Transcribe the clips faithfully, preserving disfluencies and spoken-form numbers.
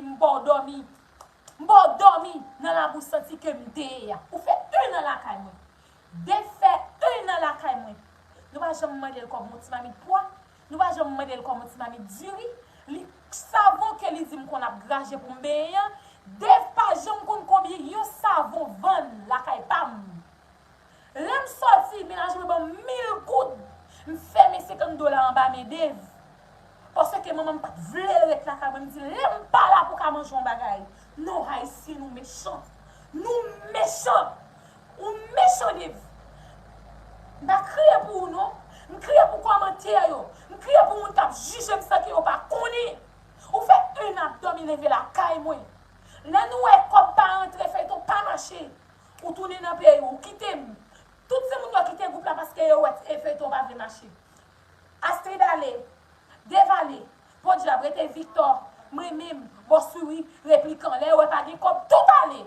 m ba w dòmi. M ba w dòmi nan labou santi ke m te ye a. Ou fè en an lakay mwen. Dave fè en an lakay mwen. Nou pa janm mande l kòb yon ti mamit pwa. Nou pa janm mande l kòb yon ti mamit diri. Li savon ke li di m konn ap graje pou m benyen an. Dave pa janm konn konbyen yon savon vann lakay pa m. Lè m sòti, mennaj mwen ban m mil goud. M fèmen senkant dola anba men Dave. Paske manman m pa t vle l ret lakay mwen. M di, lè m pa la pou w ka manje yon bagay. Non, Ayisyen, nou mechan. Nou mechan. Ou mechan, Dave. M pa kriye pou ou, non. M kriye pou kòmantè yo. M kriye pou moun k ap jije m san ke yo pa konnen. Ou fè en an ap dòmi leve lakay mwen. Lè nou wè kòb pa rantre, feyton pa mache. Ou tounen nan peyi w, ou kite m. Tout se moun yo kite gwoup la paske yo wè e feyton pa vle mache. Astrid ale, Dave ale, podyab rete Victor, mwen menm, Bòswiwi, Replikan. Lè yo wè pa gen kòb, tout ale.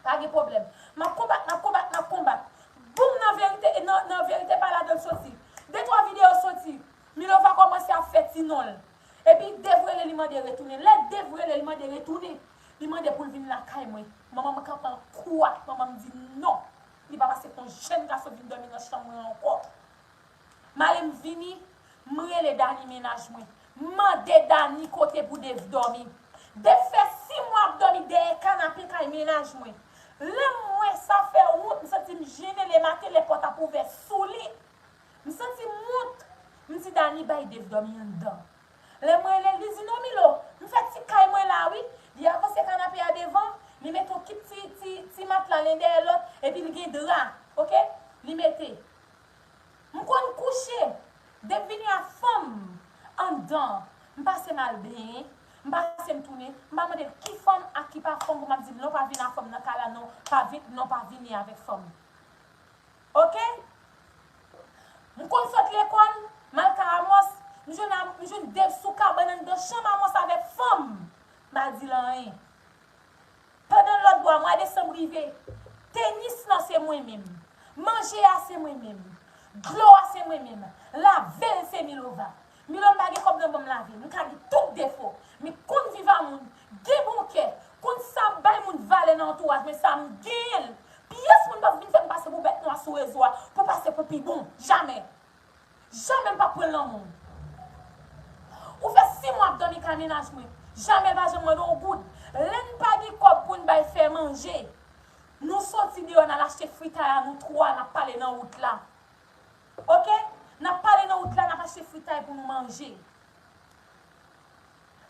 Pa gen pwoblèm. M ap konbat, m ap konbat, m ap konbat. Boum, nan verite, nan, nan verite pa ladan l soti. De twa videyo soti. Milova kòmanse ap fè ti non l. Epi Dave rele li mande retounen. Lè Dave rele li mande retounen, li mande pou l vin lakay mwen. Manman m kanpe an kou a. Manman m di non. Li p ap aksepte yon jèn gason vin dòmi nan chanm mwen ankò. M ale m vini, m rele Dani mennaj mwen. M mande Dani kote pou Dave dòmi. Dave fè sis mwa ap dòmi dèyè kanape kay mennaj mwen. Lè m wè sa fè wont, m santi m jennen, lematen lè pòt ap ouvè sou li. M santi m wont. M di Dani bay Dave dòmi anndan. Lè m rele l, li di non Milo, m fè ti kay mwen la wi. Li avanse kanape a devan, li mete yon kit ti, ti, ti matla len dèyè lòt, epi li gen dra, oke? Li mete. M konn kouche. Dave vini ak fanm anndan. M pase m al benyen. M pase m tounen. M pa mande l ki fanm ak ki pa fanm pou m ap di l non pa vin ak fanm nan kay la non. Pa vin, non pa vini avèk fanm. Oke? M konn sot lekòl, m al kay Amos, m jwenn, m jwenn Dave sou kabann anndan chanm Amos avèk fanm. M pa di l anyen. Pandan lòt bò a, mwa desanm rive, tenis lan se mwen menm. Manje a se mwen menm. Dlo a se mwen menm. Lave l se Milova. Milo m pa gen kòb nan ban m lave. M ka gen tout defo. M konn viv a moun. Gen bon kè. Konn sa bay moun valè nan antouraj mwen, sa m genyen l. Pyès moun p ap vin fè m pase pou bèt nwa sou rezo a, pou pase pou pi bon. Jamè. Jamè m p ap pran l nan men w. Ou fè sis mwa ap dòmi kay mennaj mwen. Jamè l pa janm mande w goud. Lè n pa gen kòb pou n bay fè manje, nou soti deyò, n al achte fritay a nou twa, n ap pale nan wout la. Oke? N ap pale nan wout la, n ap achte fritay pou nou manje.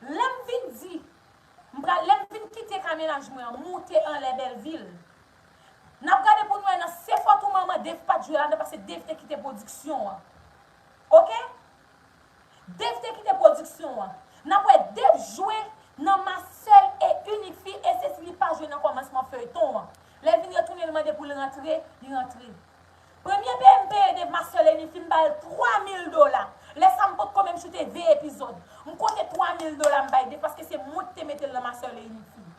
Lè m vin di, m pral, lè m vin kite kay mennaj mwen an, moute anlè Bèlvil. N ap gade pou n wè nan Se Fòt ou Manman Dave pa t jwe ladan paske Dave te kite pwodiksyon an. Oke? Dave te kite pwodiksyon an. N ap wè Dave jwe nan Ma Seule et Unique Fille e se si li pa jwe nan kòmansman feyton an. Lè l vin retounen, li mande pou l rantre, li rantre. Premye peye m peye Dave Ma Seule et Unique Fille, m ba l twa mil dola. Lè sa a m potko menm choute ven epizòd. M konte twa mil dola m bay Dave paske se mwen ki te mete l nan Ma Seule et Unique Fille.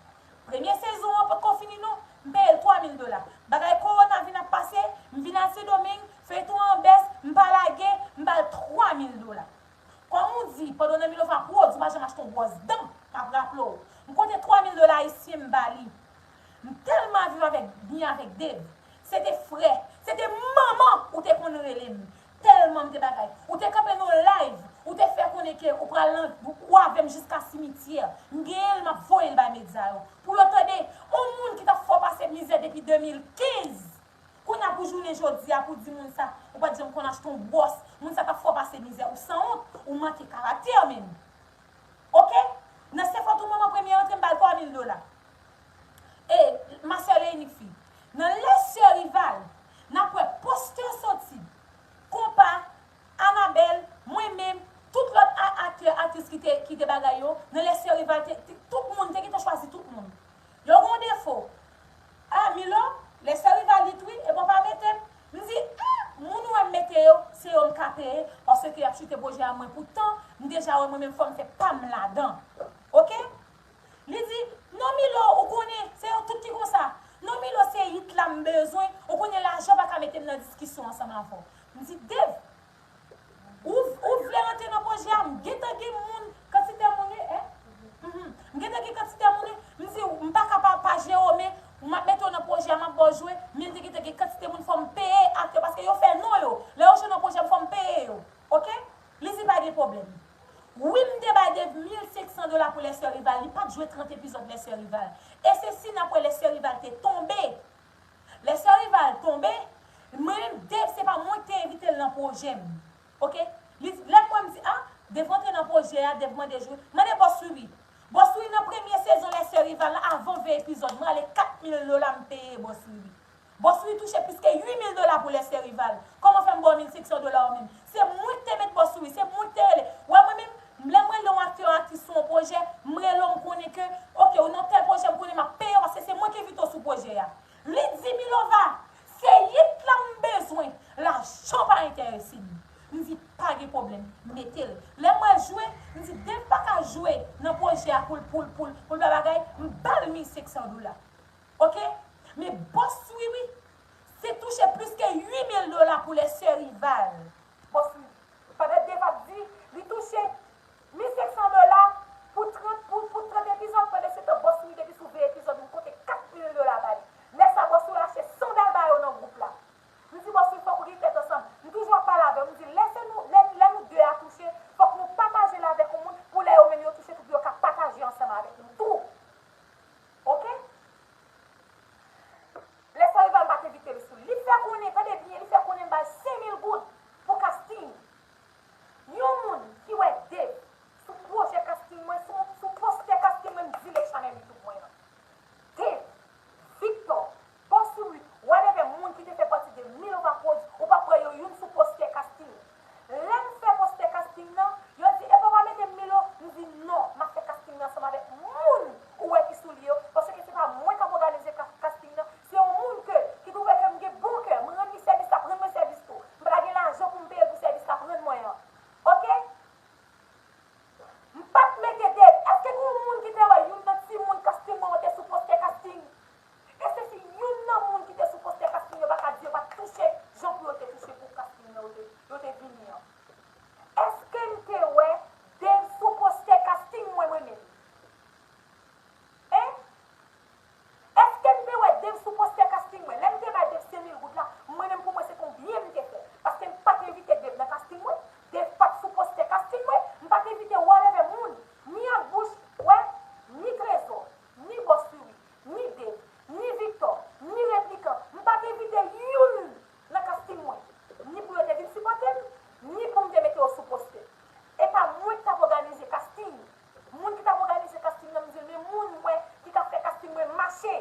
Premye sezon an potko fini non, m peye l twa mil dola. Bagay kowona vin ap pase, m vin al Sendomeng, feyton an bès, m pa lage, m ba l twa mil dola. Kòm ou di, pandan w nan Milova pwodui, ou pa janm achte yon bwòs dan, m ap raple w. M konte twa mil dola ayisyen m ba li. M tèlman viv avèk, byen avèk Dave. Se te frè, se te manman ou te konn rele m. Tèlman m te bagay. Ou te kanpe nan live, ou te fè konnen ke ou pral nan, ou avè m jiska simityè. M genyen l, m ap voye l bay medya yo. Pou yo tande, yon moun ki t ap fè w pase mizè depi de mil kenz. Kounye a pou jounen jodi a, pou di moun sa, ou pa t janm konn achte yon bwòs, moun sa t ap fè w pase mizè, ou sanwont, ou manke karaktè menm. Oke? Nan Se Fòt ou Manman premye rantre m ba l twa mil dola. E, Ma Seule et Unique Fille. Nan Les Sœurs Rivales, n ap wè postè soti. Konpa, Anabèl, mwen menm, tout lòt a-, aktè, aktris ki te, ki te bagay yo, nan Les Sœurs Rivales, te, te, tout moun, te gentan chwazi tout moun. Yo gen yon defo. A, Milo, Les Sœurs Rivales li t wi, epi w pa mete m. M di, hmm, moun ou wè m mete yo, se yo m ka peye, paske y ap choute pwojè a mwen. Poutan, m deja wè mwen menm fò m fè pa m ladan. Oke? Li di, non Milo, ou konnen, se yo tout ki konsa. Non Milo, se hit la m bezwen, ou konnen lajan pa ka mete m nan diskisyon ansanm avè w. M di, Dave, ou, ou vle rantre nan pwojè a, m gentan gen moun, kantite moun wi, en? Mhm. M gentan gen kantite moun, wi. M di, m pa ka pa, pa jere w, men m ap mete w nan pwojè a, m ap ba w jwe, men m te gentan gen kantite moun fò m peye aktè, paske yo fè non yo. Lè yo jwe nan pwojè m, fò m peye yo. Oke? Li di pa gen pwoblèm. Wi, m te bay Dave mil senk san dola pou Les Sœurs Rival, li pa t jwe trant epizòd Les Sœurs Rival. E se si n ap wè Les Sœurs Rival te tonbe. Les Sœurs Rival tonbe, mwen menm Dave se pa mwen ki te envite l nan pwojè m. Oke? Li, lè m wè m di, a, Dave antre nan pwojè a, Dave mande jwe. Mande Bòs Wiwi. Bòs Wiwi nan premye sezon Les Sœurs Rival la, avan ven epizòd, m rale kat mil dola m peye Bòs Wiwi. Bòs Wiwi touche plis ke uit mil dola pou Les Sœurs Rival. Kòman fè m ba w mil senk san dola ou menm? Se mwen ki te met Bòs Wiwi, se mwen ki te rele. Wè mwen menm, lè m rele yon aktè, yon aktris sou yon pwojè, m rele w, m konnen ke, oke, ou nan tèl pwojè, m konnen m ap peye w paske se mwen ki envite w sou pwojè a. Li di, Milova, se yit la m bezwen, lajan pa enterese m. M di, pa gen pwoblèm, mete l. Lè m wè l jwe, m di, Dave pa ka jwe nan pwojè a pou l, pou l, pou l, pou l pa bagay, m ba l mil senk san dola. Oke? Men Bòs Wiwi, se touche plis ke uit mil dola pou Les Sœurs Rival. Bòs Wiwi, pandan Dave ap di, li touche mil senk san dola pou trant, pou, pou trant epizòd, pandan se tan Bòs Wiwi depi sou ven epizòd, m konte kat mil dola ba li. Lè sa, Bòs Wiwi achte sandal ba yo nan gwoup la. M di, Bòs Wiwi, fòk ou gen tèt ansanm. M toujou ap pale avè w. M di, lè se nou, lè, lè nou de a touche, fòk nou pataje l avèk yon moun, pou lè yo menm yo touche tou, pou yo ka pataje ansanm avèk nou tou. Oke? Les Sœurs Rival, m pa t envite l sou li. Li fè konnen, tande byen, li fè konnen m ba l senk mil goud pou casting. Yon moun ki wè Dave sou pwojè casting mwen, sou, sou postè casting mwen, m di l e chanèl YouTube mwen an. Dave, Victor, Bòs Wiwi, whatever, moun ki te fè pati de Milova Pose, ou p ap wè yo youn sou postè casting. Lè m fè postè casting nan, yo di, epa w pa mete m Milo? M di, non, m ap fè casting nan ansanm avèk moun ou wè ki sou li yo, paske se pa mwen k ap òganize ka-, casting nan, se yon moun ke, ki twouve ke m gen bon kè, m rann li sèvis, l ap rann mwen sèvis tou. M pa ta gen lajan pou m peye l pou sèvis l ap rann mwen an. Oke? M pa t mete Dave. Èske gen yon moun ki te wè youn nan timoun casting mwen yo te sou postè casting? E se si youn nan moun ki te sou postè casting yo pa ka di yo pa t touche jan pou yo te touche pou casting nan yo te, yo te vini an. Èske m te wè Dave sou postè casting mwen, mwen menm? Hein? Èske m te wè Dave sou postè casting mwen? Lè m te bay Dave senk mil goud la, mwen menm pou mwen se konbyen m te fè? Paske m pa t envite Dave nan casting mwen. Dave pa t sou postè casting mwen. M pa t envite whatever moun. Ni ak bouch, wè, ni Trezò, ni Bòs Wiwi, ni Dave, ni Victor, ni Replikan. M pa t envite youn nan casting mwen. Ni pou yo te vin sipòte m, ni pou m te mete yo sou postè. E pa mwen ki t ap òganize casting. Moun ki t ap òganize casting nan, m di l, men moun mwen ki t ap fè casting mwen mache.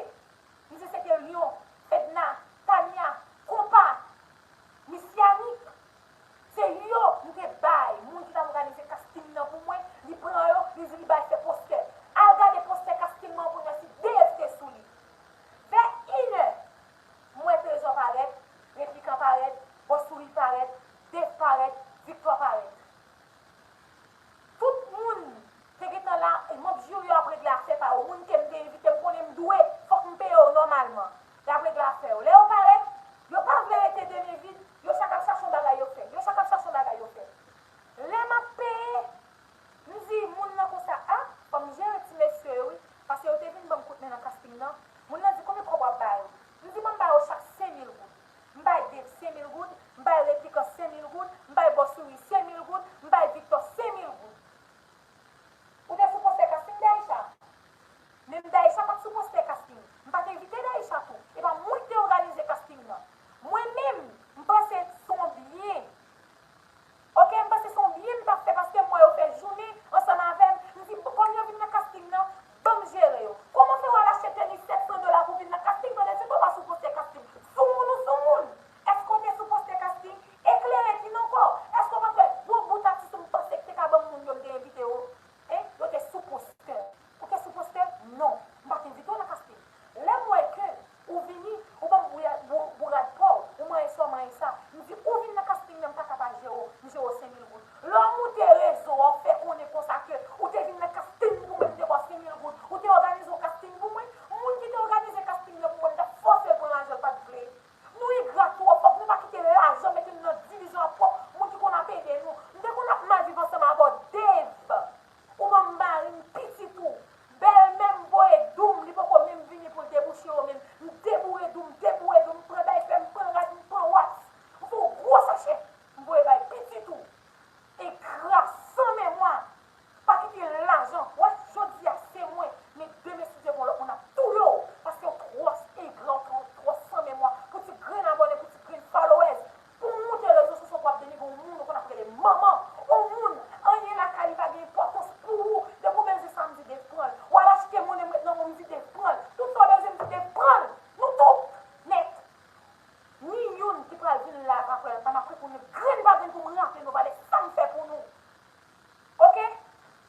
M di se te Lyon, Fedna, Tania, Konpa, Miss Yanick. Se yo m te bay, moun ki t ap òganize casting nan pou mwen, li pran yo, li di li bay fè postè. Al gade postè casting mwen pou n wè si Dave te sou li. Vè inè, m wè Trezò parèt, Replikan parèt, Bòs Wiwi parèt, Dave parèt, Victor parèt. Tout moun te gentan la, e manm jiri yo ap regle afè pa yo. Moun ke m te envite, m konnen m dwe, fòk m peye yo nòmalman. Y ap regle afè yo. Lè yo parèt, yo pa vle rete de men vid, yo chak ap chache yon bagay yo fè. Yo chak ap chache yon bagay yo fè. Lè m ap peye, m di moun nan konsa, a, fò m jere ti mesye yo, wi, paske yo te vin ban m kout men nan casting nan. Moun nan di, konbyen kòb w ap ba yo? M di, ban m ba yo chak senk mil goud. M bay Dave senk mil goud, m bay Replikan senk mil goud, m bay Bòs Wiwi senk mil goud, m bay Victor senk mil goud. Ou te sou postè casting, Daïcha? Menm Daïcha pa t sou postè casting. M pa t envite Daïcha tou. E pa mwen ki te òganize casting nan. Mwen menm, m panse se yon byen. Oke, m panse se yon byen m t ap fè paske m wè yo fè jounen ansanm avè m. M di, kòm yo vin nan casting nan, ban m jere yo. Kòman fè w al achte teni sèt san dola pou vin nan casting pandan se twa sou postè casting? Soumoun ou soumoun? Èske w te sou postè casting? Eklere ki nan kò w. Èske w pa t wè gwo bout atis ou m panse ki te ka ban m moun yo m te envite yo? Hein? Yo te sou postè. Ou te sou postè? Non. M pa t envite w nan casting. Lè m wè ke ou vini, ou ban m bouyad, bou-, bourad pa w, ou manyen sa, w manyen sa. M di, ou vin nan casting nan, m pa ka pa jere w, m jere w senk mil goud. Lè w moute rezo a, w fè konnen konsa ke ou te vin nan casting pou mwen, m te ba w senk mil goud. Ou te òganize yon casting pou mwen. Moun ki te òganize casting nan pou mwen, m t ap fòse l pran lajan, l pa t vle. Nou engra twòp, fòk nou pa kite lajan mete n nan divizyon ak pwòp moun ki konn ap ede nou. M te konn ap mal viv ansanm avè w, Dave. Ou ban m mari m, pitit ou. Ava frè, pa m ap reponn grenn pa grenn pou m raple nou valè sa m fè pou nou. Oke?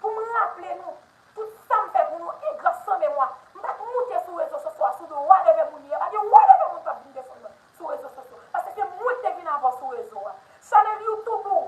Pou m raple nou tout sa m fè pou nou, engra san memwa. M pa t moute sou rezo sosyo a sou do whatever moun li ye. Pa gen whatever moun k ap vin defann mwen sou rezo sosyo. Paske se mwen ki te vin avan sou rezo a. Chanèl YouTube ou,